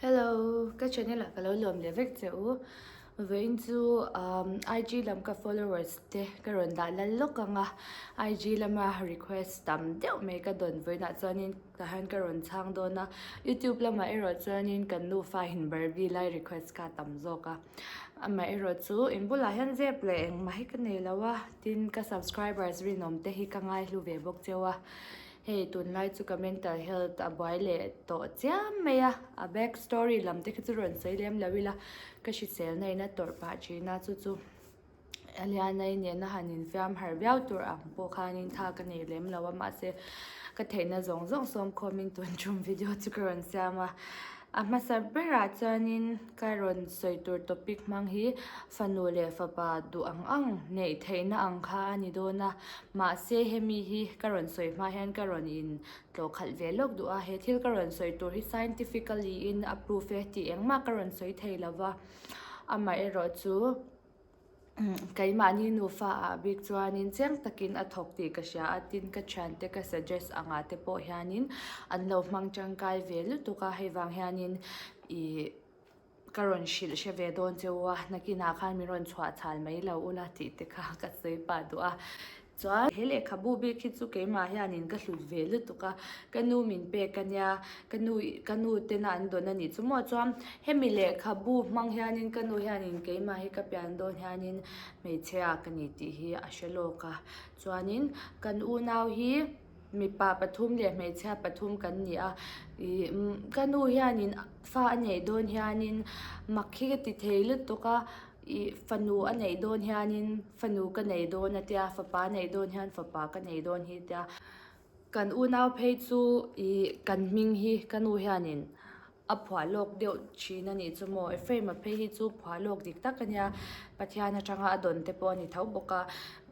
Hello, ka channel ah ka lo lawm leh vek che u. Vawiin chu umm IG lam ka followers te ka rawn dah lal lawk ang a. IG lama request tam deuh mai ka dawn vawiinah chuanin tah hian ka rawn chhang dawn a. YouTube lamah erawh chuanin kan nufa in Barbie lai request kha a tam zawk a. Amaherawh chu in bulah hian zep leh engmah hi ka nei lo a, tin ka subscribers rinawm te hi ka ngaihlu ve bawk cheu a. Hei tunlai chu ka mental health a buai leh tawh chiam mai a, a back story lam te khi chu rawn sawi lem lo ila ka hriselna in a tawrh pah thin a, chu chu a lianai nena han infiam harh viau tur ang pawh khanin tha ka nei lem lo a, mahse ka theihna zawng zawng sawm khawmin tun tum video chu ka rawn siam a. A hmasa berah chuanin ka rawn sawi tur topic hmang hi fanu leh fapa duh ang ang neih theihna ang kha a ni dawn a, mahse hemi hi ka rawn sawi hma hian ka rawn in tlawh khalh ve lawk duh a, he thil ka rawn sawi tur hi scientifically in a proof e tih engmah ka rawn sawi thei lo va, amaherawh chu. Keimahni nufa ah bik chuanin chiang takin a thawk tih ka hria a, tin ka thiante ka suggest angah te pawh hianin an lo hmang tangkai ve lutuk a, hei vang hianin ih ka rawn hrilh hre ve dawn che u a, nakinah khan min rawn chhuah chhal mai lo ula tih te kha ka sawi pah duh a. Chuan he lehkhabu bik hi chu keimah hianin ka hlut ve lutuk a, ka nu min pek a nia, ka nu ka nu tena an dawn a nih chu maw chuan hemi lehkhabu hmang hianin ka nu hianin keimah hi ka pian dawn hianin hmeichhia ka ni tih hi a hre lawk a, chuanin kan unau hi mipa pathum leh hmeichhia pathum kan ni a, ih ka nu hianin fa a neih dawn hianin mak hi ka ti thei lutuk a. Ih fanu a neih dawn hianin fanu ka nei dawn a tia, fapa a neih dawn hian fapa ka nei dawn hi tia. Kan unau phei chu ih kan hming hi ka nu hianin a phuah lawk deuh thin a nih chu maw. Ephraim-a phei hi chu phuah lawk dik tak a nia, Pathian atanga a dawn te pawh a ni tho bawk a.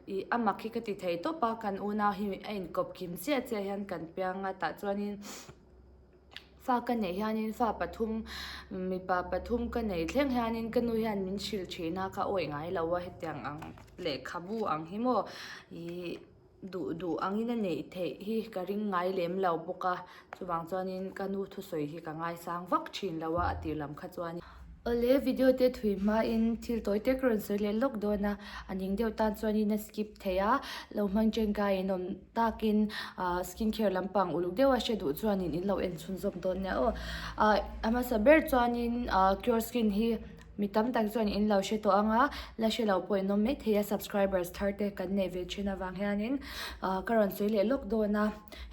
Ih a mak hi ka ti thei tawp a, kan unau hi a inkawp kim chiah chiah hian kan piang a, tah chuanin. Fa ka neih hianin fa pathum mipa pathum ka neih thleng hianin ka nu hian min hrilh thin a ka awih ngai lo a hetiang ang lehkhabu ang hi maw ih duh duh angin a neih theih hi ka ring ngai lem lo bawk a chuvang chuanin ka nu thusawi hi ka ngaisang vak thin lo a a tir lam kha chuan. Awle video te thui hmain thil tawi te ka rawn sawi leh lawk dawn a, a ning deuh tan chuanin a skip thei a, lo hmang tangkai in awm takin ah skin care lampang uluk deuh a hre duh chuanin in lo en chhunzawm dawn nia aw. Ah a hmasa ber chuanin ah cure skin hi mi tam tak chuan in lo hre tawh ang a, la hre lo pawh in awm maithei a subscribers thar te kan neih ve thin avang hianin ah ka rawn sawi leh lawk dawn a.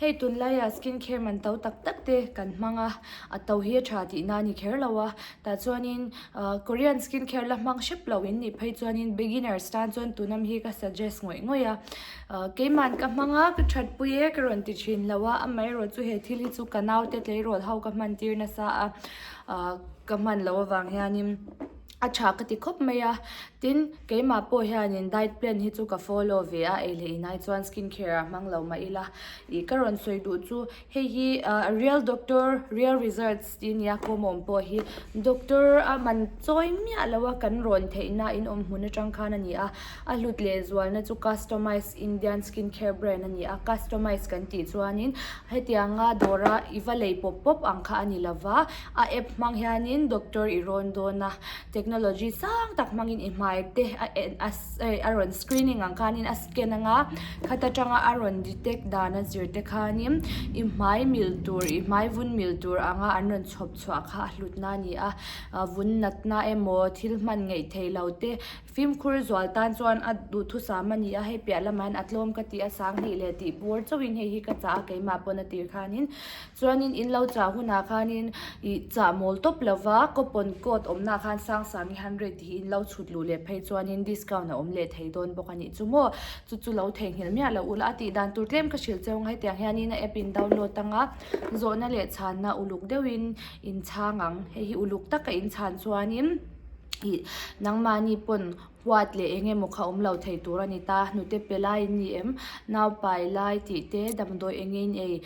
Hei tunlaiah skin care man to tak tak te kan hmang a, a to hi a tha tihna a ni kher lo a, tah chuanin ah Korean skin care la hmang hrep lo in nih phei chuanin beginners tan chuan tunam hi ka suggest ngawih ngawih a, ah keiman ka hmang a ka that pui e ka rawn ti thin lo a, amaherawh chu he thil hi chu ka naute tleirawl ho ka hman tir nasa a, ah ka hman loh avang hianin. A tha ka ti khawp mai a, tin keimah pawh hianin diet plan hi chu ka follow ve a, ei leh inai chuan skin care ah hmang lo mah ila ih ka rawn sawi duh chu hei hi ah real doctor real results tih a nia kawmawm pawh hi doctor a man chawi miah lo a kan rawn theihna in awm hmun atang khan a ni a, a hlut leh zualna chu customize Indian skin care brand a ni a, customize kan tih chuanin hetianga dawra i va lei pawp pawp ang kha a ni lova. A app hmang hianin doctor i rawn dawn a, technology sang tak hmangin i hmai te a en a hei a rawn screening ang khanin a scan anga khat atanga a rawn detect dan a zir te khanin i hmai mil tur i hmai vun mil tur anga an rawn chhawp chhuah kha a hlutna a ni a, vun natna emaw thil hman ngeih theih lo te Fimkhur zual tan chuan a duhthusam a ni a, hei piah lamah hian a tlawm ka tih a sang hnih leh tih bur chauhin hei hi ka chah a keimah pawn a tir khanin chuanin in lo chah hunah khanin ih chah mawl tawp lova coupon code awmnaah khan Sangsangi 100 tih hi in lo chhut luh leh phei chuanin discount a awm leh thei dawn bawk a nih chu maw chu chu lo theihnghilh miah loh ula a tih dan tur tlem ka hrilh cheu ang hetiang hianin a app in download anga zawhna leh chhanna uluk deuhin in chhang ang hei hi uluk taka in chhan chuanin. Ih nangmahni pawn Huat leh eng emaw kha awm lo thei tur a ni ta. Hnute pe lai in ni em? Nau pai lai tih te, damdawi eng in ei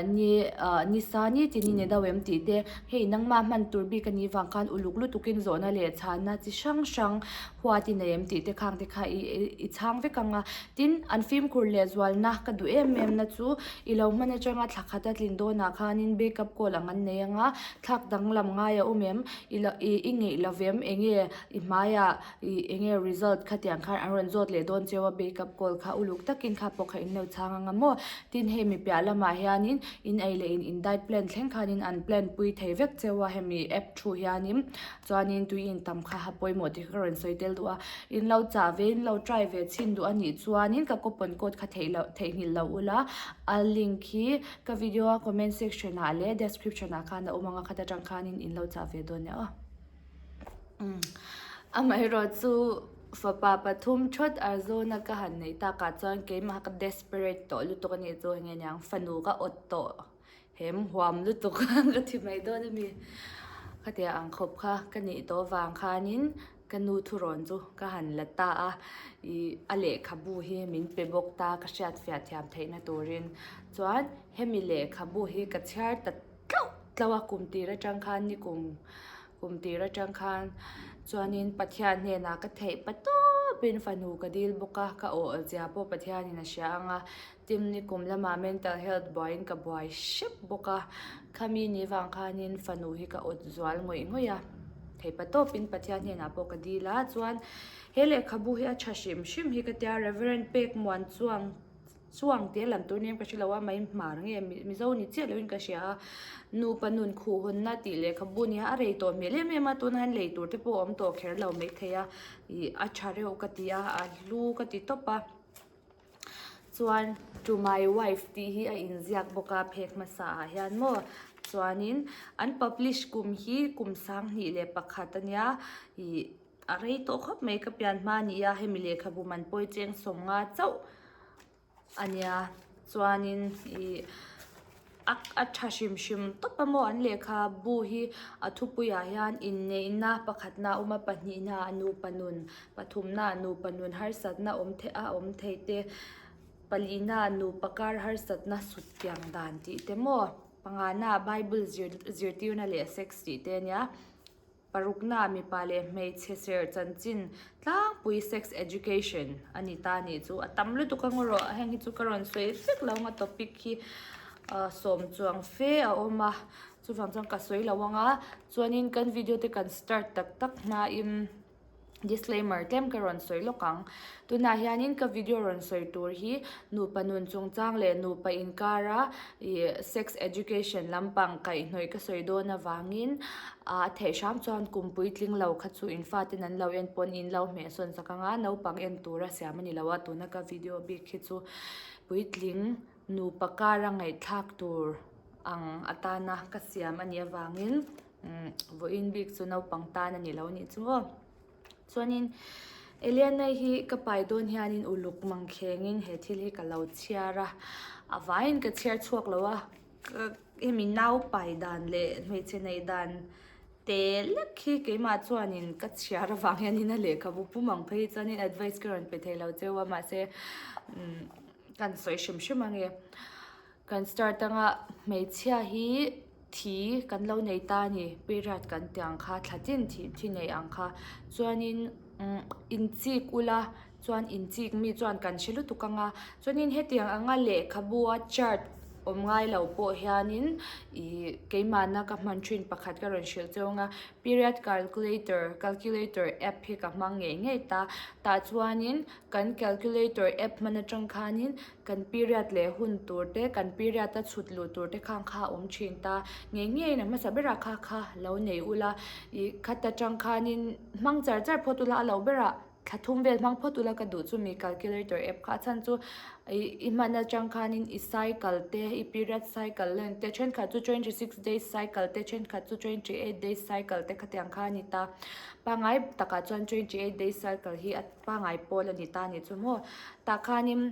ni ni sa ni tin in ni deuh em tih te, hei nangmah hman tur bik a nih vang khan uluk lutukin zawhna leh chhanna chi hrang hrang huat i nei em tih te khang te kha i chhang vek ang a. Tin, an fimkhur leh zualna ka duh em em na chu i lo hman atanga thla khat a tlin dawnah khanin backup call ang an nei ang a, thlak danglam ngai a awm em? I lo i ngeih lo vem? Enge I hmaiah i enge result kha tiang khan an rawn zawt leh dawn cheu a backup call kha uluk takin kha pawh kha in lo chhang anga maw? Tin hei mi piah lamah hianin in ei leh in in diet plan thleng khanin an plan pui thei vek cheu a hemi app thu hianin chuanin tui in tam kha a pawimawh tih kha ka rawn sawi tel duh a in lo chah ve in lo try ve chhin duh a nih chuanin ka coupon code kha theih loh theihnghilh loh ula a link hi ka video a comment section ah leh description ah khan a awm ang a khat atang khanin in lo chah ve dawn nia aw. Amaherawh chu fapa pathum thawt Arizona ka han neih takah chuan keimah ka desperate tawh lutuk a nih chu enge niang fanu ka awt tawh hem huam lutuk ka thi mai dawn a mi. Khatia ang khawp kha ka nih tawh vang khanin ka nu thurawn chu ka han la ta a, ih a lehkhabu hi min pe bawk ta ka hriatfiah thiam theihna turin chuan hemi lehkhabu hi ka chhiar ta tlauh tlauh a kum tir atang khan ni kum Kum tir atang khan chuanin Pathian hnenah ka theih pa tawpin fanu ka dil bawk a, ka aw zia pawh Pathianin a hria ang a, Timni kum lamah mental health buaiin ka buai hrep bawk a, khami ni vang khanin fanu hi ka awt zual ngawih ngawih a, theih pa tawpin Pathian hnenah pawh ka dil a, chuan he lehkhabu hi a tha hrim hrim hi ka tia Reverend Pekmuan chuang Chuang te lam tur nen ka hre lo a, mai hmar nge Mizo ni chiah loin ka hria a, nupa nun khuh hawnna tih lehkhabu nia a rei tawh hmel em em a, tuna hian lei tur te pawh a awm tawh kher lo maithei a, ih a tha reuh ka ti a, a hlu ka ti tawp a. Chuan to my wife tih hi a inziak bawk a phek hmasa ah hian maw chuanin an publish kum hi kum 2001 a nia ih a rei tawh khawp mai ka pian hma a ni a, hemi lehkhabu man pawi cheng 50 chauh a nia chuanin ih a a tha hrim hrim tawp a maw an lehkhabu hi a thupuiah hian inneihna pakhatna a awm a pahnihna ah nupa nun pathumna ah nupa nun harsatna awm theih a awm thei te palihna ah nupa kar harsatna sut piang dan tih te maw pangana ah bible zir zirtirna leh sex tih te a nia. Parukna mipa leh hmeichhe serh chanchin tlangpui sex education a ni ta nih chu a tam lutuk a ngaw rawh heng hi chu ka rawn sawi vek lo ang a topic hi sawm chuang fe a awm a chuvang chuan ka sawi lo ang a chuanin kan video te kan start tak tak hmain disclaimer tlem ka rawn sawi lawk ang. Tunah hianin ka video rawn sawi tur hi nupa nun chungchang leh nupa inkara ih sex education lampang kaihhnawih ka sawi dawn avangin a theih hram chuan kum puitling lo kha chu in faten an lo en pawn in lo hmehsawn sak ang a, naupang en tura siam a ni lo a, tuna ka video bik hi chu puitling nupa kara ngaihthlak tur ang atana ka siam a nih avangin vawiin bik chu naupang tan a ni lo a nih chu aw. Chuanin Eliana hi ka pai dawn hianin uluk mangkhengin he thil hi ka lo chhiar a, a vaiin ka chhiar chhuak lo a, ka hemi nau pai dan leh hmeichhe neih dan te lek hi keimah chuanin ka chhiar avang hianin a lehkhabu pum ang phei hi chuanin advice ka rawn pe thei lo cheu a mahse kan sawi hrim hrim ange. Kan start anga hmeichhia hi thi kan lo nei ta a ni period kan tih ang kha thla tin thih thi nei ang kha chuanin umm inchik ula chuan inchik mi chuan kan hre lutuk ang a chuanin hetiang anga lehkhabu a chart awm ngai lo pawh hianin ih keimahna ka hman thin pakhat ka rawn hrilh cheu ang a period calculator calculator app hi ka hmang ngei ngei ta tah chuanin kan calculator app hman atang khanin Kan period leh hun tur te, kan period a chhut luh tur te khang kha a awm thin ta. Ngei ngeiin a hmasa berah kha kha lo nei ula, ih khat atang khanin hmang char char phawt ula a lo berah thla thum vel hmang phawt ula ka duh chu mi calculator app kha a chhan chu ih i hman atang khanin i cycle te, i period cycle length te thenkhat chu 26 days cycle te thenkhat chu 28 days cycle te khatiang kha a ni ta. Pangngai takah chuan 28 days cycle hi a. Pangai pawl a ni ta ni chu maw? Tah khanin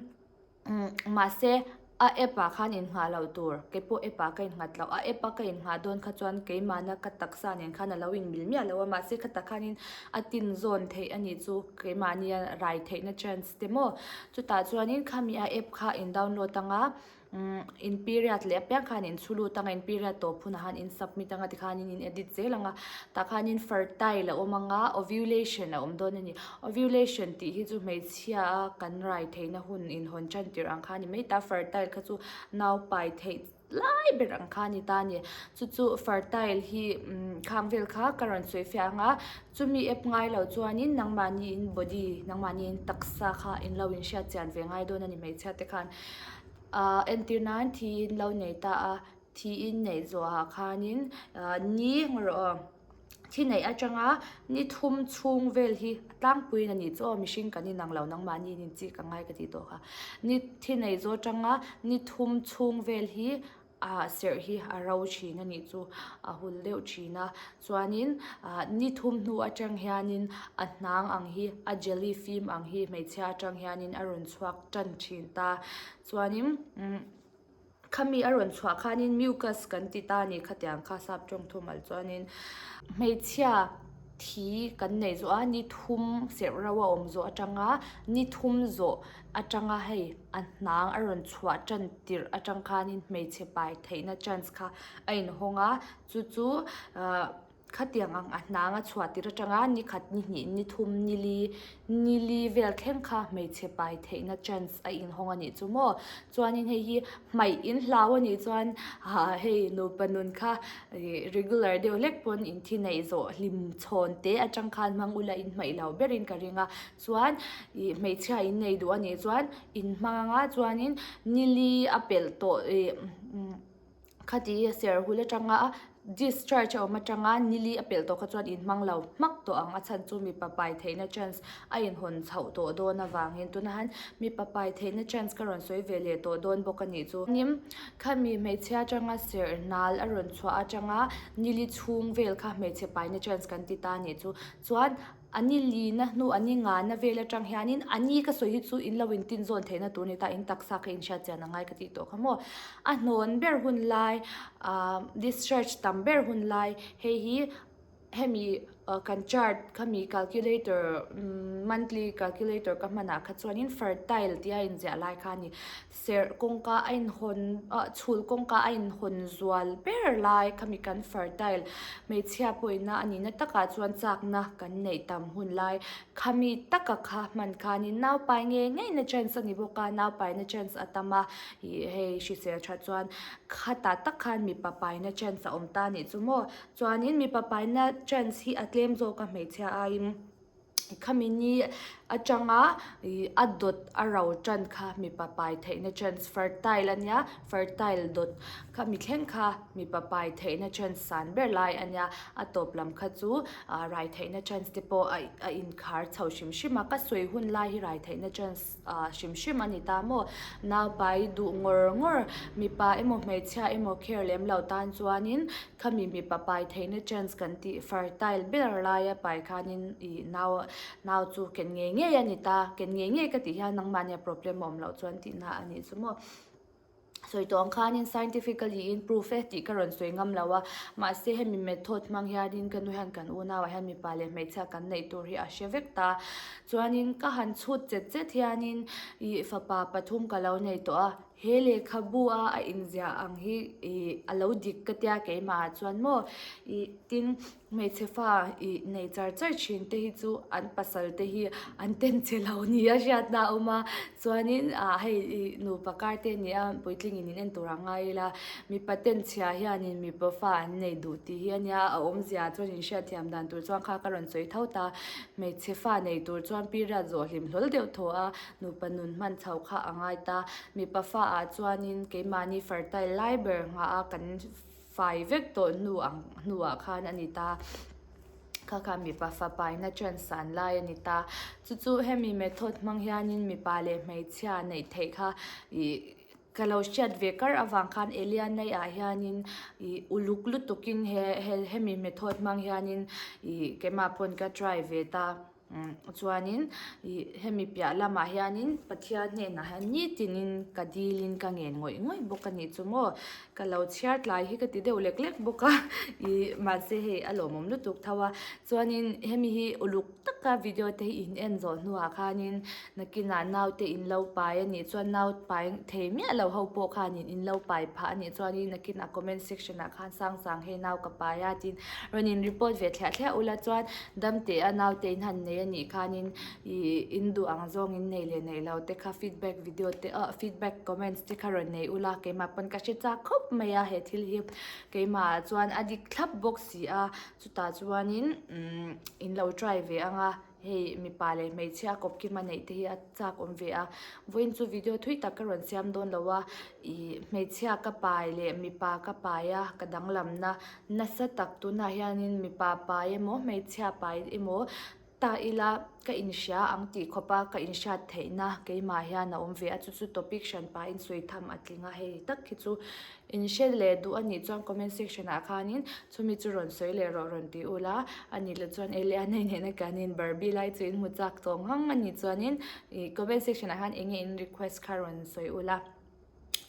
mahse a A app ah khan innghah loh tur, kei pawh app ah ka innghat loh. A app a ka innghah dawn kha chuan keimahna ka taksa nen khan a lo inmil miah lo a, mahse khatah khanin a tin zawn theih a nih chu keimahnia rai theihna chance te maw. Chutah chuanin khami a app kha in download anga in period leh apiang khan in chhu lut anga in period tawp hunah khan in submit anga tikhanin in edit zel anga tah khanin fertile a awm anga ovulation a awm dawn a ni. Ovulation tih hi chu hmeichhia a kan rai theihna hun inhawn tan tirh ang kha a ni mai ta, fertile kha chu nau pai theih lai ber ang kha a ni ta a ni. Chu chu fertile hi khang vel kha ka rawn sawi fiah ang a, chumi app ngai lo chuanin nangmahni in body nangmahni in taksa kha in lo inhriat chian ve ngai dawn a ni hmeichhia te khan. Ahh entir nan thi in lo nei ta a, thi in neih zawhah khanin ni rawh aw. Thi neih atanga ni thum chhung vel hi a tlangpuiin a nih chu aw mihring kan inang lo nangmahni in inchik a ngai ka tih tawh kha. Ni thi neih zawh atanga ni thum chhung vel hi ah serh hi a ro thin a nih chu a hul deuh thin a chuanin ah ni thum hnu atang hianin a hnang ang hi a jelly fim ang hi hmeichhia atang hianin a rawn chhuak tan thin ta chuanin umm. Khami a rawn chhuah khanin mucus kan ti ta a ni khatiang kha sap tawng thumal chuanin hmeichhia thi kan nei zawh a ni thum serh ro a awm zawh atanga ni thum zawh atanga hei a hnang a rawn chhuah tan tirh atang khanin hmeichhe pai theihna chance kha a inhawng a chu chu ahh. Khatiang ang a hnang a chhuah tir atanga ni khat, ni hnih, ni thum, ni li, ni li vel thleng kha hmeichhe pai theihna chance a inhawng a nih chu maw? Chuanin hei hi hmaih in hlau a nih chuan ha hei nupa nun kha regular deuh hlek pawn in thi neih zawh hlim chhawn te atang khan hmang ula in hmaih lo berin ka ring a. Chuan ih hmeichhia in nei duh a nih chuan in hmang anga chuanin ni li a pelh tawh ih Khati ser hul atanga discharge a awm atanga nili a pelh tawh kha chuan inhmang lo hmak tawh ang a chhan chu mipa pai theihna chance a inhawn chhoh tawh dawn avangin tunah hian mipa pai theihna chance ka rawn sawi ve leh tawh dawn bawk a nih chu. Nim khami hmeichhia atanga ser nal a rawn chhuah atanga nili chhung vel kha hmeichhe paina chance kan ti ta a nih chu chuan A ni lina hnu, a ni ngana vel atang hianin a ni ka sawi hi chu in lo intin zawn theihna tur a ni ta, in taksa kha inhriat chian a ngai ka tih tawh kha maw. A hnawn ber hun lai, ah discharge tam ber hun lai, hei hi hemi kan chart khami calculator monthly calculator ka hmanah kha chuanin fertile tia inziah lai kha a ni. Serh kawngka a inhawn ah chhul kawngka a inhawn zual ber lai khami kan fertile hmeichhia pawhina a nihna takah chuan chakna kan neih tam hun lai khami taka kha hman khanin nau pai ngei ngeina chance a ni bawk a nau paina chance a tam a ih hei hrisel tha chuan khatah tak khan mipa paina chance a awm ta a nih chu maw chuanin mipa paina chance hi a tlem zawk a hmeichhia aiin. Khami ni atanga ih a dawt a ro tan kha mipa pai theihna chance fertile a nia fertile dawt khami thleng kha mipa pai theihna chance san ber lai a nia a tawp lam kha chu ah rai theihna chance te pawh a a inkhar chho hrim hrim a ka sawi hun lai hi rai theihna chance ah hrim hrim a ni ta maw nau pai duh ngawr ngawr mipa emaw hmeichhia emaw kher lem lo tan chuanin Khami mipa pai theihna chance kan tih fertile ber laia pai khanin ih nau nau chu ken ngei ngei a ni ta, ken ngei ngei ka tih hian nangmahnia problem a awm loh chuan tihna a nih chu maw. Sawi tawh ang khanin scientifically in proof e tih ka rawn sawi ngam lo a, mahse hemi method hmang hianin ka nu hian kan unauah hian mipa leh hmeichhia kan neih tur hi a hre vek ta. Chuanin ka han chhut chet chet hianin ih fapa pathum ka lo nei tawh a. He lehkhabu a a inziah ang hi ih a lo dik ka tia keimah ah chuan maw ih tin hmeichhe fa ih nei char char thin te hi chu an pasal te hi an ten che lo ni a hriatna a awm a chuanin ah hei ih nupa kar te nia puitling in in en tur ang ngai ila mipa ten chhia hianin mipa fa an nei duh tih hi ania a awmzia chuan in hriatthiam dan tur chuan kha ka rawn sawi tho ta hmeichhe fa nei tur chuan period zawh hlim hlawl deuh thaw a. Nupa nun hman chho kha a ngai ta. Mipa fa ah chuanin keimahni fertile lai ber nghah a kan fai vek tawh hnu ang hnuah khan a ni ta. Kha kha mipa fa paina chance an lai a ni ta. Chu chu hemi method hmang hianin mipa leh hmeichhia neih theih kha ih ka lo hriat ve kar avang khan Elianai ah hianin ih uluk lutukin he hemi method hmang hianin ih keimah pawn ka try ve ta. Chuanin ih hemi piah lamah hianin Pathian hnenah hian nitinin ka dilin ka ngen ngawih ngawih bawk a nih chu maw. Ka lo chhiar tlai hi ka ti deuh lek lek bawk a ih mahse hei a lawmawm lutuk tho a. Chuanin hemi hi uluk taka video te hi in en zawh hnuah khanin nakinah naute in lo pai a nih chuan nau pai thei miah lo ho pawh khanin in lo pai phah a nih chuanin nakinah comment section ah khan sang sang hei nau ka pai a tiin rawn in report ve thliah thliah ula chuan dam teh a naute in han nei a nih khanin ih in duh ang zawng in nei leh neih lo te kha feedback video te ah feedback comments te kha rawn nei ula keimah pawn ka hre chak khawp mai a he thil hi keimah ah chuan a dik thlap bawk si a chutah chuanin umm in lo try ve ang a. Hei mipa leh hmeichhia kawp kim a neih te hi a chak awm ve a, vawiin chu video thui tak ka rawn siam dawn lo a, ih hmeichhia ka pai leh mipa ka pai a ka danglamna nasa tak tunah hianin mipa pai emaw hmeichhia pai emaw ta ila ka inhria ang tih khawp a ka inhriat theihna keimah hian a awm ve a chu chu topic hran pahin sawi tham a tling a hei tak hi chu In hre leh duh a nih chuan comment section ah khanin chumi chu rawn sawi leh rawh rawn ti ula, a nih loh chuan Eliana nena kanin Barbie lai chu in hmu chak tawh ngang a nih chuanin ih comment section ah khan eng nge in request kha rawn sawi ula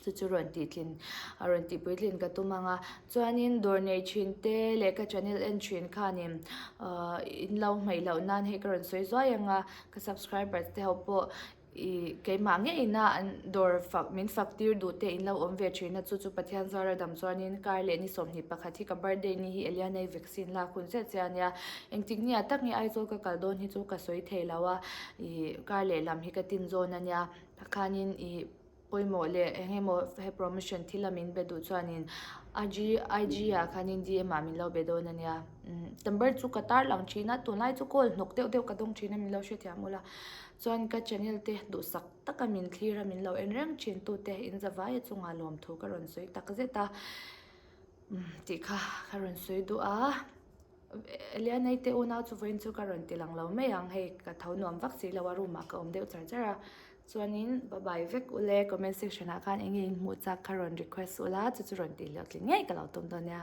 chu chu rawn tih tlin a rawn tih puitlin ka tum ang a. Chuanin dawr nei thin te leh ka channel en thin khanin ahh in lo hmaih loh nan hei ka rawn sawi zuai ang a, ka subscribers te ho pawh Ih keimah ngeina an dawr fak min fak tir duh te in lo awm ve thin a chu chu Pathian zara dam chuanin kar leh ni 21 hi ka birthday ni hi Eliana-i vaccine lak hun zet che a nia engtik ni ah tak nge Aizawl ka kal dawn hi chu ka sawi thei lo a ih kar leh lam hi ka tin zawn a nia khanin ih pawimawh leh eng emaw he promotion thil a min be duh chuanin IG IG ah khanin DM ah min lo be dawn a nia number chu ka tarlang thin a tunlai chu call hnawk deuh deuh ka dawng thin a min lo hrethiam ula. Chuan ka channel te duhsak taka min thlir a min lo en reng thin tu te in zavaia chungah lawmthu ka rawn sawi tak zet a tih kha ka rawn sawi duh a Elianai te unau chu vawiin chu ka rawn ti lang lo mai ang hei ka tho nuam vak si lo a room ah ka awm deuh char char a chuanin bye bye vek ule comment section ah khan eng nge in hmuh chak kha rawn request ula chu chu rawn tih hlawhtling ngei ka lo tum dawn nia.